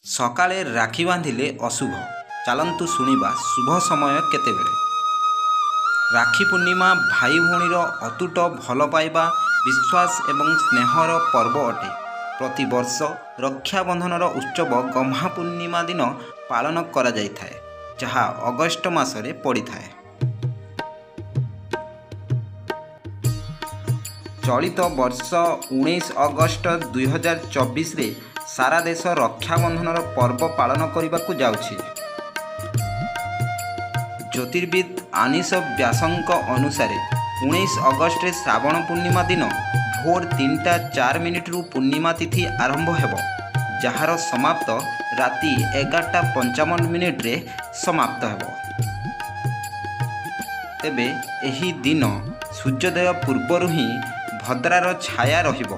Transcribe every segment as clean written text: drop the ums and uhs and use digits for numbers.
ସକାଳେ ରାକ୍ଷୀ ବାନ୍ଧିଲେ ଅଶୁଭ, ଚାଲନ୍ତୁ ଶୁଣିବା ଶୁଭ ସମୟ କେତେବେଳେ। ରାକ୍ଷୀ ପୂର୍ଣ୍ଣିମା ଭାଇ ଭଉଣୀର ଅତୁଟ ଭଲ ପାଇବା, ବିଶ୍ୱାସ ଏବଂ ସ୍ନେହର ପର୍ବ ଅଟେ। ପ୍ରତିବର୍ଷ ରକ୍ଷାବନ୍ଧନର ଉତ୍ସବ ଗହ୍ମା ପୂର୍ଣ୍ଣିମା ଦିନ ପାଳନ କରାଯାଇଥାଏ, ଯାହା ଅଗଷ୍ଟ ମାସରେ ପଡ଼ିଥାଏ। ଚଳିତ ବର୍ଷ 19 ଅଗଷ୍ଟ 2024ରେ ସାରା ଦେଶ ରକ୍ଷାବନ୍ଧନର ପର୍ବ ପାଳନ କରିବାକୁ ଯାଉଛି। ଜ୍ୟୋତିର୍ବିଦ ଆନିଷ ବ୍ୟାସଙ୍କ ଅନୁସାରେ 19 ଅଗଷ୍ଟରେ ଶ୍ରାବଣ ପୂର୍ଣ୍ଣିମା ଦିନ ଭୋର 3ଟା 4 ମିନିଟରୁ ପୂର୍ଣ୍ଣିମା ତିଥି ଆରମ୍ଭ ହେବ, ଯାହାର ସମାପ୍ତ ରାତି 11ଟା 55 ମିନିଟରେ ସମାପ୍ତ ହେବ। ତେବେ ଏହି ଦିନ ସୂର୍ଯ୍ୟୋଦୟ ପୂର୍ବରୁ ହିଁ ଭଦ୍ରାର ଛାୟା ରହିବ,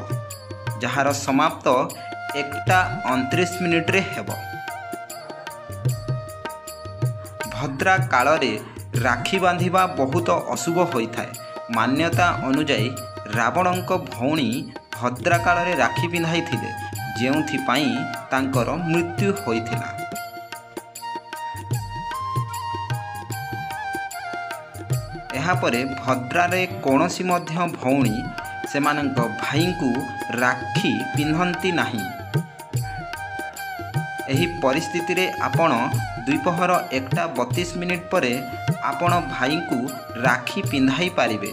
ଯାହାର ସମାପ୍ତ 1ଟା 29 ମିନିଟରେ ହେବ। ଭଦ୍ରା କାଳରେ ରାକ୍ଷୀ ବାନ୍ଧିବା ବହୁତ ଅଶୁଭ ହୋଇଥାଏ। ମାନ୍ୟତା ଅନୁଯାୟୀ ରାବଣଙ୍କ ଭଉଣୀ ଭଦ୍ରା କାଳରେ ରାକ୍ଷୀ ପିନ୍ଧାଇଥିଲେ, ଯେଉଁଥିପାଇଁ ତାଙ୍କର ମୃତ୍ୟୁ ହୋଇଥିଲା। ଏହାପରେ ଭଦ୍ରାରେ କୌଣସି ମଧ୍ୟ ଭଉଣୀ ସେମାନଙ୍କ ଭାଇଙ୍କୁ ରାକ୍ଷୀ ପିନ୍ଧନ୍ତି ନାହିଁ। ଏହି ପରିସ୍ଥିତିରେ ଆପଣ ଦ୍ୱିପହର 1ଟା 32 ମିନିଟ୍ ପରେ ଆପଣ ଭାଇଙ୍କୁ ରାକ୍ଷୀ ପିନ୍ଧାଇ ପାରିବେ,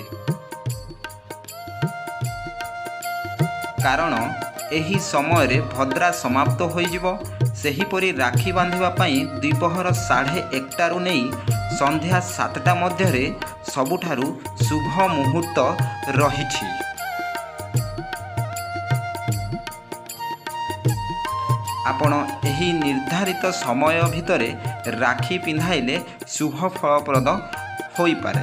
କାରଣ ଏହି ସମୟରେ ଭଦ୍ରା ସମାପ୍ତ ହୋଇଯିବ। ସେହିପରି ରାକ୍ଷୀ ବାନ୍ଧିବା ପାଇଁ ଦ୍ୱିପହର 1:30ରୁ ନେଇ ସନ୍ଧ୍ୟା 7ଟା ମଧ୍ୟରେ ସବୁଠାରୁ ଶୁଭ ମୁହୂର୍ତ୍ତ ରହିଛି। ଆପଣ ଏହି ନିର୍ଦ୍ଧାରିତ ସମୟ ଭିତରେ ରାକ୍ଷୀ ପିନ୍ଧାଇଲେ ଶୁଭ ଫଳପ୍ରଦ ହୋଇପାରେ।